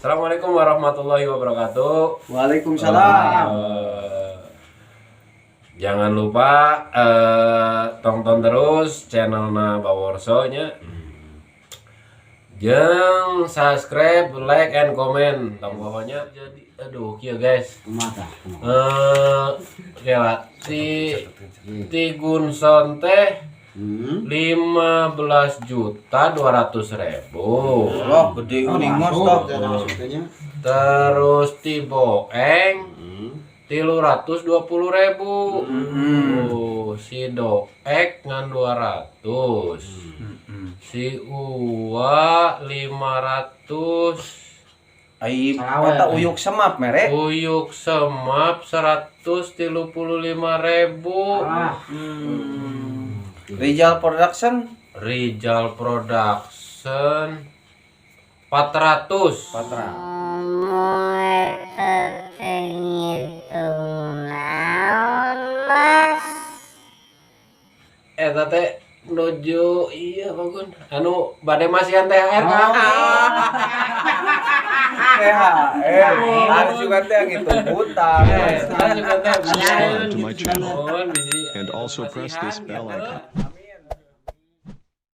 Assalamualaikum warahmatullahi wabarakatuh. Waalaikumsalam. Jangan lupa tonton terus channelna Baworso nya. Jeung subscribe, like, and comment. Tong pokoknya jadi aduh kieu, guys. Kumaha tah? Kumaha? Oke lah, ti ti Gunson teh 15.200.000. Loh, gede uning mos toh. Maksudnya? Terus ti Boeng 320.000. Tuh, si Doek ngan 200. Si Uwa 500. Ai Salawe. eta Uyuk Semap mere. Uyuk Semap 135.000. Ah, Rijal Production. Rijal Production 400. 400. Ngitung naon, Mas? Eta teh nuju iya bagun anu bade masihan THR kan. THR. Ada juga teh yang ngitung hutang. Kan juga teh Subscribe to my channel mohon bisi and also press this bell icon.